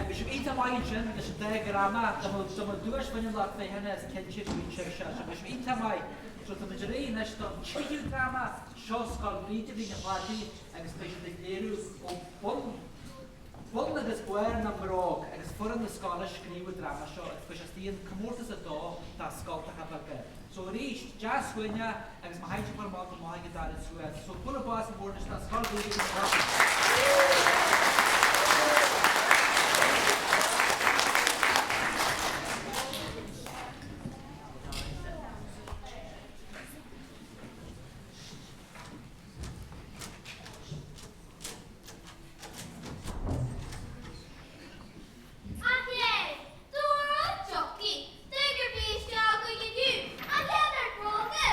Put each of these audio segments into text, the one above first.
Bhí sibh iontach maith ansin leis an dá dhráma, dá mbeadh dá mbeadh duais bhain an lucht féachana is cinnte go bhfaigheadh sibhse. So bhí sibh iontach maith. So tá muid ar aghaidh anois don tríú dráma, seo Scoil Bhríde Mhín an Chladaigh agus beidh siad ag léiriú ó bun bun agus barr na mbróg agus foireann na scoile a scríobh an dráma seo agus beidh sé istigh in comórtas 2 dá scoltacha beaga. So arís, dea-smaoineamh agus má thagann sibh chun amach go maith ag an dara suas. So bualadh bos mór anois do Scoil Bhríde Mhín an Chladaigh. A Chéin, dúradh an dtiocfaidh duine ar bith isteach againn inniu a dhéanamh bróga?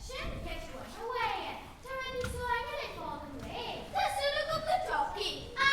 Sin ceist mhaith, a Mháire. Tá rudaí suaimhneach le fáil réidh. Tá súil agam go dtiocfaidh.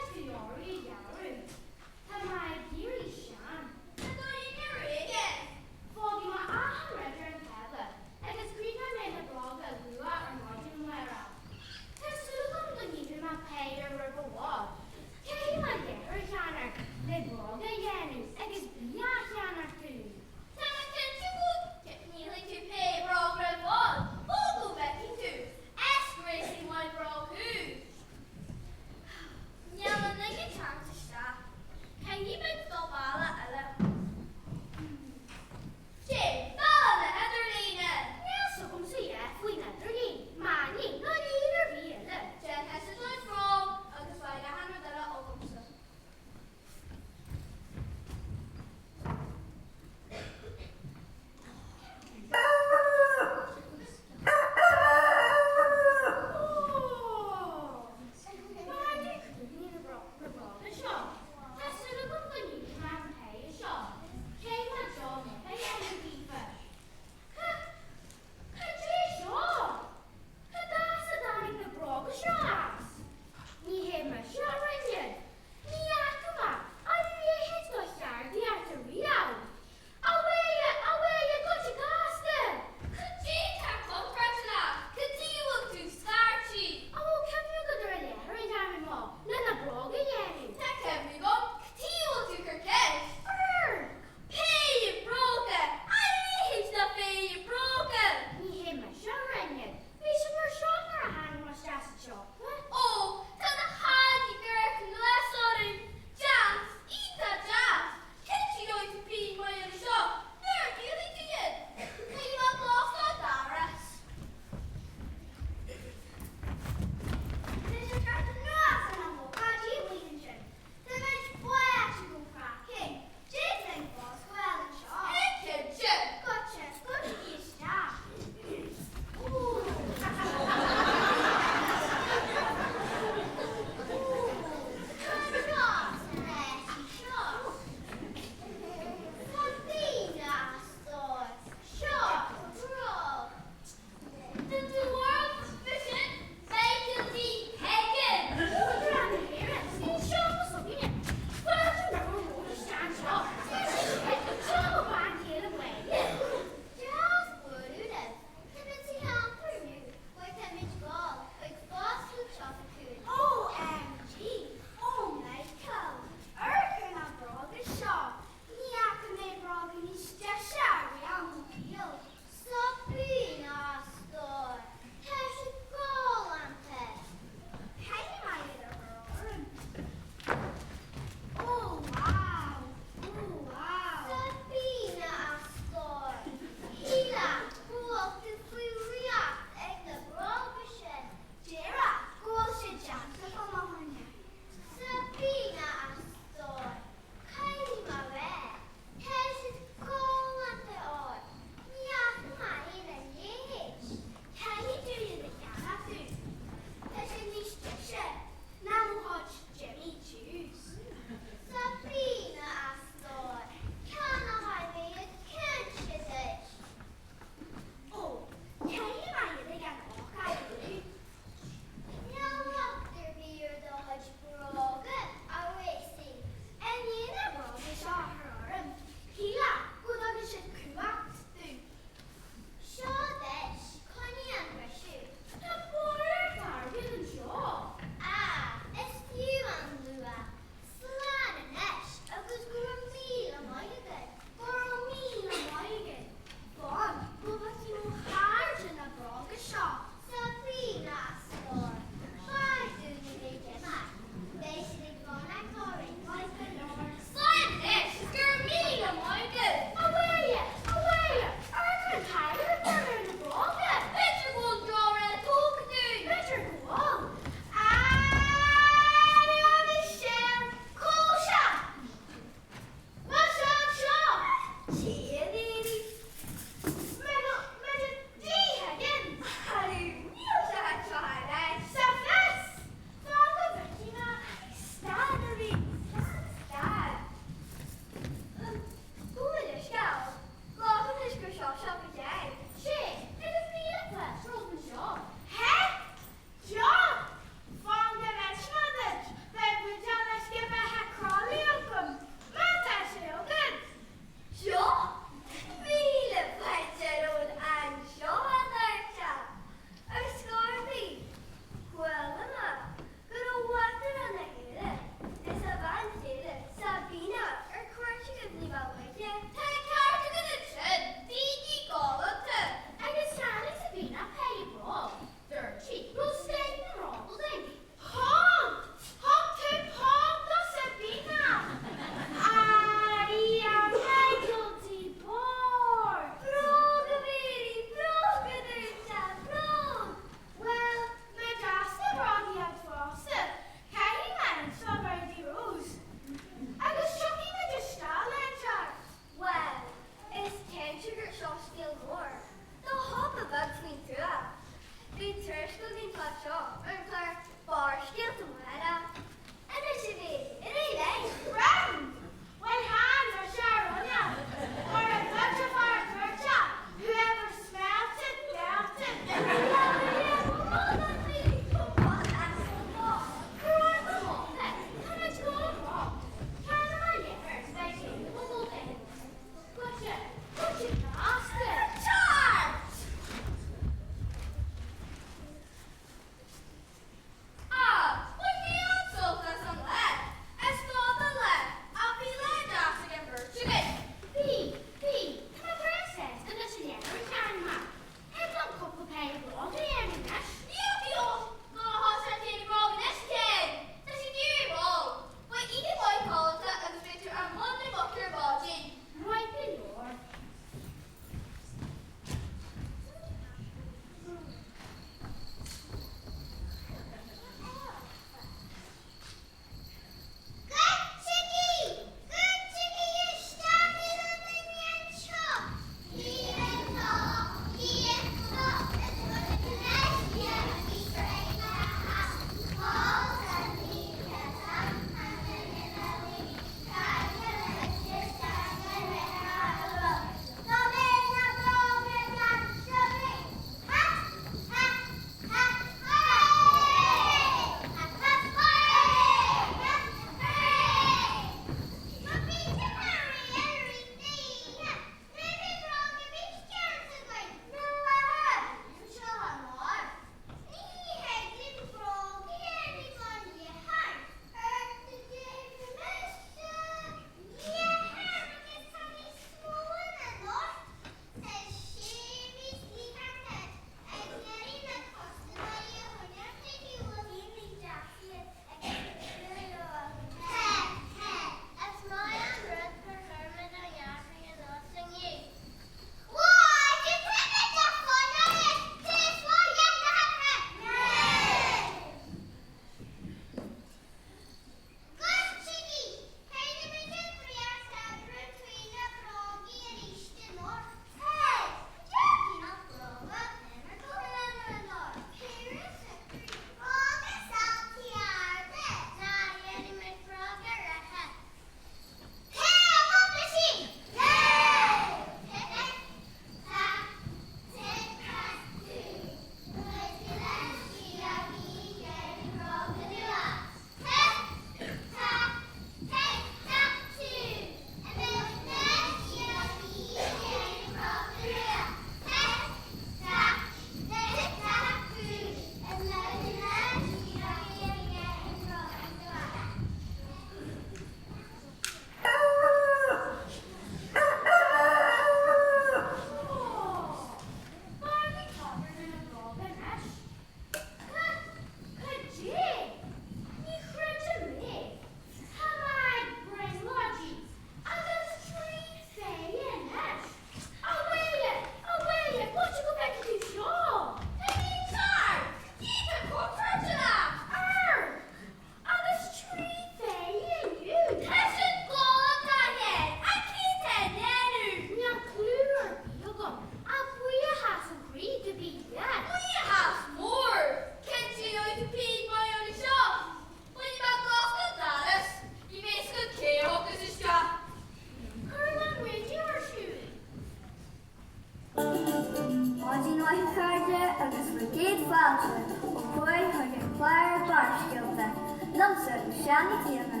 Seán Nic Grianna.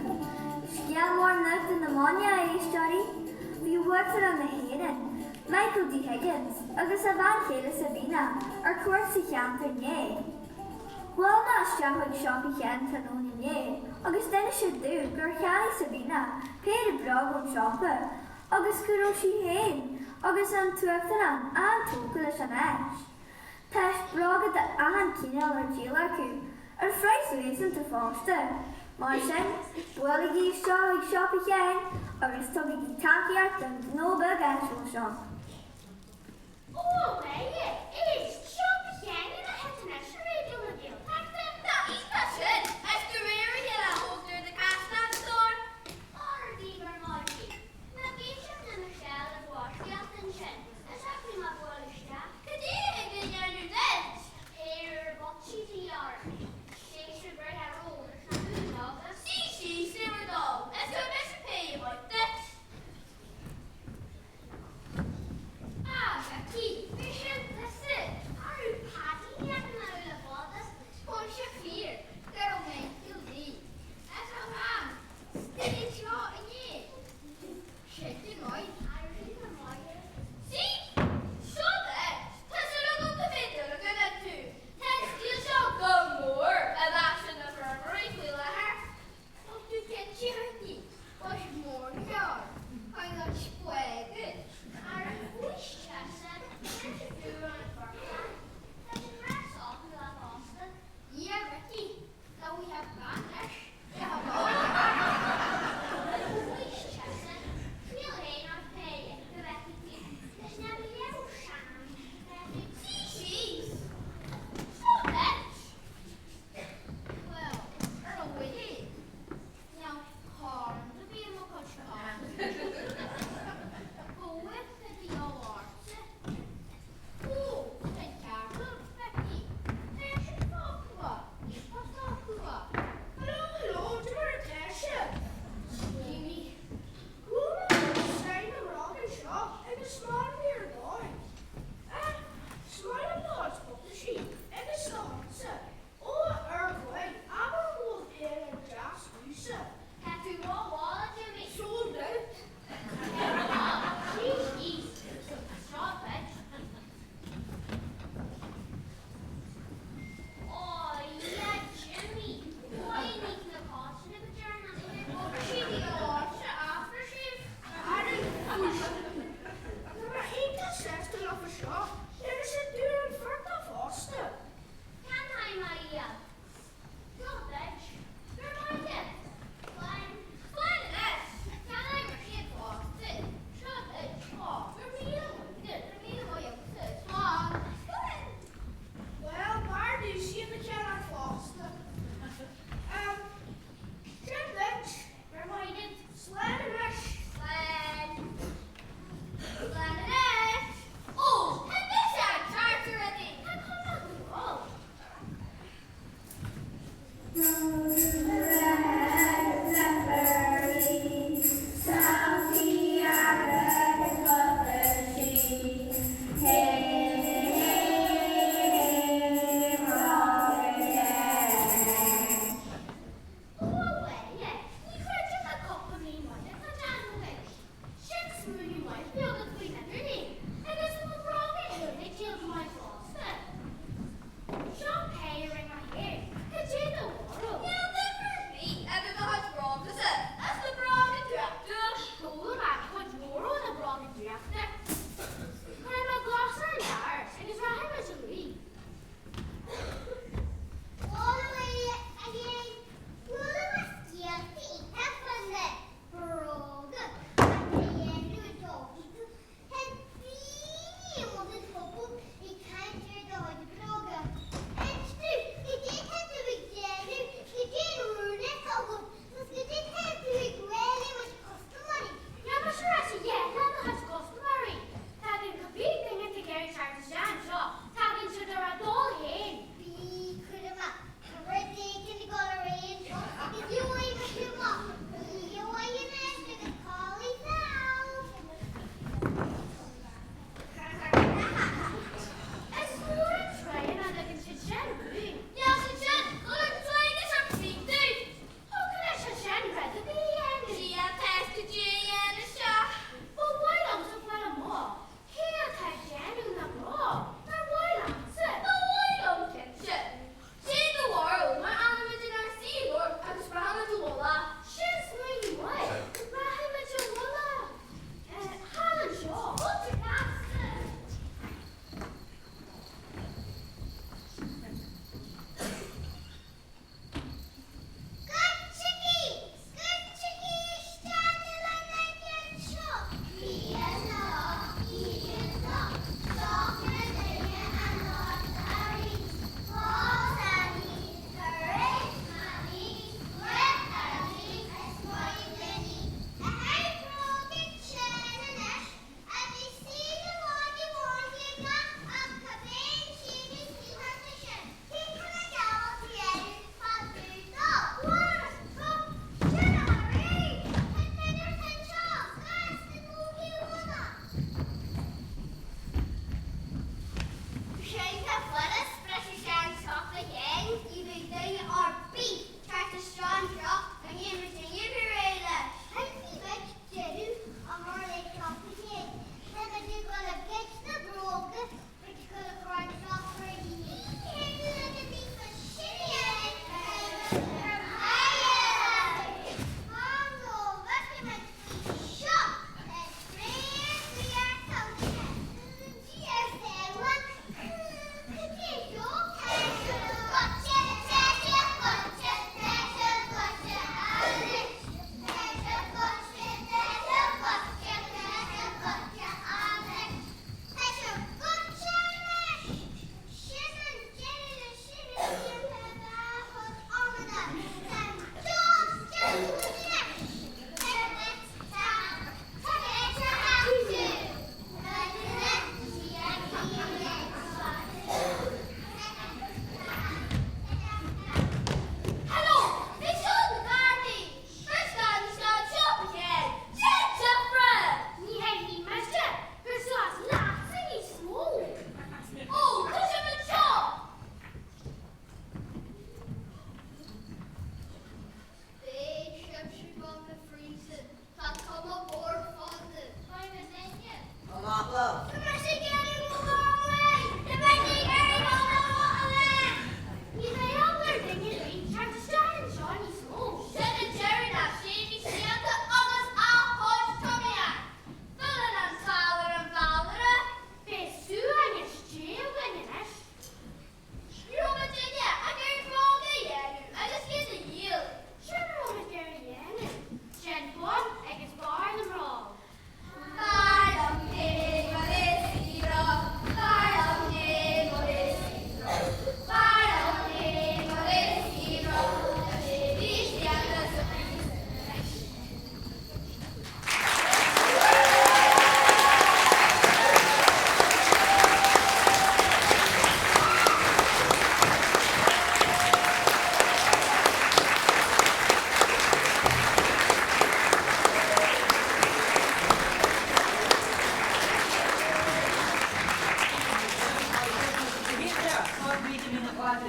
Scéal mór nuachta na maidine, a éisteoirí. Bhí Uachtarán na hÉireann, Michael D. Higgins, agus a bhean chéile Sabina ar cuairt sa cheantar inné. Bhuail mé isteach chuig siopa Sheáin tráthnóna inné agus d'inis siad domh gur cheannaigh Sabina péire bróg ón siopa agus go raibh sí féin agus an tUachtarán an-tógtha leis an áit. Tá bróga d'achan chineál ar díol acu, ar phraghas réasúnta fosta. Mar sin, buailigí isteach chuig siopa Sheáin agus tugaigí tacaíocht don ghnó beag áitiúil seo. Ó, a Mháire, éist, siopa Sheáin ina thit anois ar Raidió na Gaeltachta. Tá iontach sin, is de réir a chéile a thógtar na caisleáin, a stór. Ár dtaobh ar maidin. Má bhí sibh le Michelle ag báistíocht ansin, is thiocfadh mé bualadh isteach. Cad é a thig linn a dhéanamh duit? Péire buataisí de dhíth orm. Séasúr breithe romhainn leis na húnóga. Suigh síos le bhur dtoil is tabharfaidh mise péire maith duit. Ah, Becky, bhí sin tusa. Arú Paddy leagan amh le fada. Tá sé fíor go raibh mé i luí. Is a Mham, stíl seo inné. Sea, seo duit. Tá súil agam go mbeidh dúil agat iontu. Tá an stíl seo go mór i bhfaisean na bhfeirmeoirí faoi láthair. Tá tú cinnte, Ricky, tá siad mór go leor. Tá an spuaigead. Ar an gcúis tusa, sin fuar an phortach. Tá siad breá sócúil fosta. Yeah, Ricky, now we have gone leis. Hello, hello, cad é mar atá sibh? Jimmy, Chuala mé go raibh said na mná anseo agus is maith liom ar dóigh. Eh, is maith liom do chuid buataisí agus do shortsa. Ó, ar dhóigh, abair go bhfuil péire deas uaitse. Tá tú rómhall, a Jimmy. Sold out. Suigh síos. Seo duit. Nuair a thiontaigh Sester leofa seo, léirigh sé dúil an phortach fosta. Bhuel, b'fhearr domhsa iad a cheannach fosta. Em, sin duit. Go raibh maith agat. Slán anois. Slán. Slán anois. Ó, tá mise ag teacht ar rudaí. Tá cuma go Ó, a Mháire, ní chreidim le cúpla mí maide atá déanamh anois. Sin smaoineamh maith beag faoin idirlíon agus tá mo bhróga féin ag díol go maith fosta. Seo péire ring my hair. Cad é do bharúil?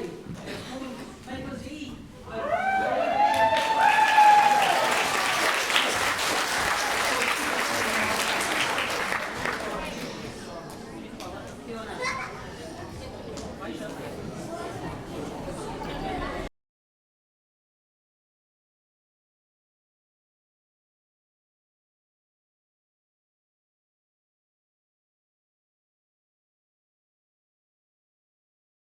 agus.